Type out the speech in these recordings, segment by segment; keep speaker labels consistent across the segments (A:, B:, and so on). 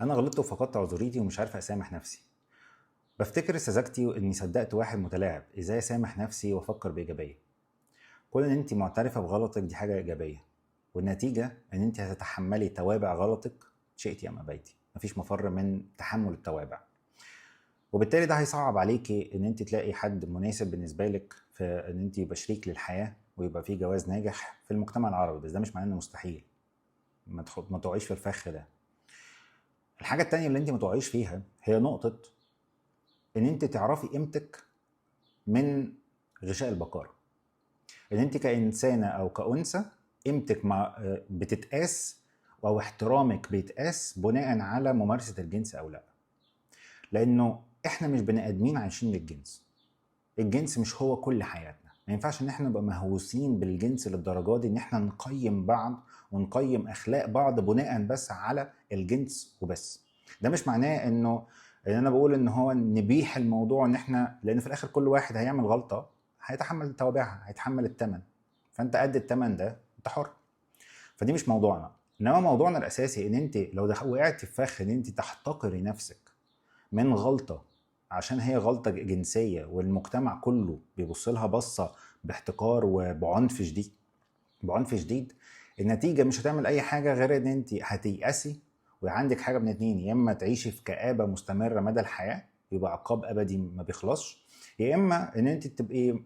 A: انا غلطت وفقدت عذريتي ومش عارفه اسامح نفسي. بفتكر سذاجتي واني صدقت واحد متلاعب. ازاي اسامح نفسي وافكر بايجابية؟ كون ان انت معترفة بغلطك دي حاجة ايجابية، والنتيجة ان انت هتتحملي توابع غلطك شئتي ام ابيتي. مفيش مفر من تحمل التوابع، وبالتالي ده هيصعب عليكي ان انت تلاقي حد مناسب بالنسبة لك في ان انت يبقى شريك للحياة ويبقى في جواز ناجح في المجتمع العربي. بس ده مش معناه انه مستحيل. ما تقعيش في الفخ ده. الحاجة التانية اللي انت ما تقعيش فيها هي نقطة ان انت تعرفي قيمتك من غشاء البكارة. ان انت كانسانه او كأنثى قيمتك مع بتتقاس او احترامك بيتقاس بناء على ممارسة الجنس او لا. لانه احنا مش بني ادمين عايشين للجنس. الجنس مش هو كل حياتنا. ما ينفعش ان احنا نبقى مهووسين بالجنس للدرجة دي ان احنا نقيم بعض ونقيم اخلاق بعض بناء بس على الجنس وبس. ده مش معناه انه ان انا بقول ان هو نبيح الموضوع، ان احنا لان في الاخر كل واحد هيعمل غلطه هيتحمل توابعها، هيتحمل الثمن. فانت قد الثمن ده، انت حر. فدي مش موضوعنا. انما موضوعنا الاساسي ان انت لو وقعتي في فخ ان انت تحتقري نفسك من غلطه عشان هي غلطه جنسية والمجتمع كله بيبص لها بصة باحتقار وبعنف شديد، بعنف شديد، النتيجة مش هتعمل اي حاجة غير ان انت هتيأسي. وعندك حاجة من اتنين: يا اما تعيشي في كآبه مستمرة مدى الحياة، يبقى عقاب ابدي ما بيخلصش، يا اما ان انت تبقي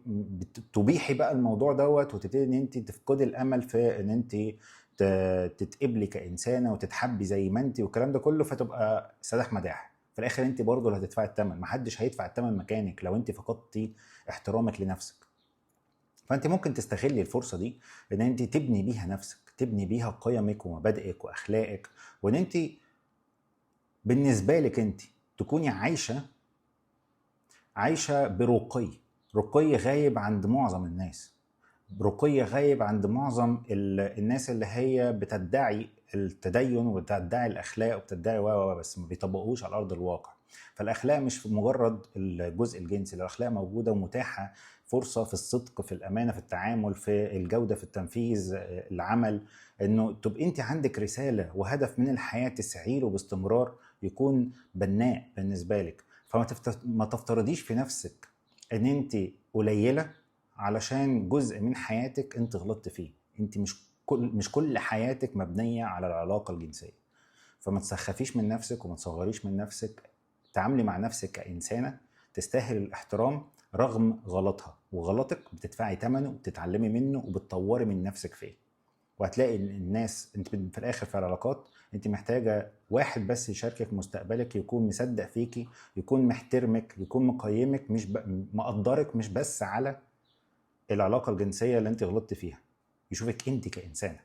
A: تبيحي بقى الموضوع دوت وتبتدي ان انت تفقدي الامل في ان انت تتقبلي كانسانه وتتحبي زي ما انت والكلام ده كله، فتبقى سداح مداح. في الاخر انت برضه اللي هتدفعي الثمن، محدش هيدفع الثمن مكانك لو انت فقدتي احترامك لنفسك. فانت ممكن تستغلي الفرصة دي ان انت تبني بيها نفسك، تبني بيها قيمك ومبادئك واخلاقك، وان انت بالنسبة لك انت تكوني عايشه برقي، رقي غايب عند معظم الناس، رقي غايب عند معظم الناس اللي هي بتدعي التدين وبتدعي الاخلاق وبتدعي و بس ما بيطبقوش على ارض الواقع. فالاخلاق مش في مجرد الجزء الجنسي، الاخلاق موجودة ومتاحه فرصة في الصدق، في الامانة، في التعامل، في الجودة، في التنفيذ، العمل، انه تبقي انت عندك رسالة وهدف من الحياة تسعي له باستمرار يكون بناء بالنسبة لك. فما ما تفترضيش في نفسك ان انت قليله علشان جزء من حياتك انت غلطت فيه. انت مش كل حياتك مبنية على العلاقة الجنسية. فما تسخفيش من نفسك وما تصغريش من نفسك. تعاملي مع نفسك كإنسانة تستاهل الاحترام رغم غلطها، وغلطك بتدفعي ثمنه وبتتعلمي منه وبتطوري من نفسك فيه. وهتلاقي الناس انت في الاخر في العلاقات انت محتاجه واحد بس يشاركك مستقبلك، يكون مصدق فيكي، يكون محترمك، يكون مقيمك، مش مقدرك، مش بس على العلاقة الجنسية اللي انت غلطت فيها، يشوفك انت كانسانه.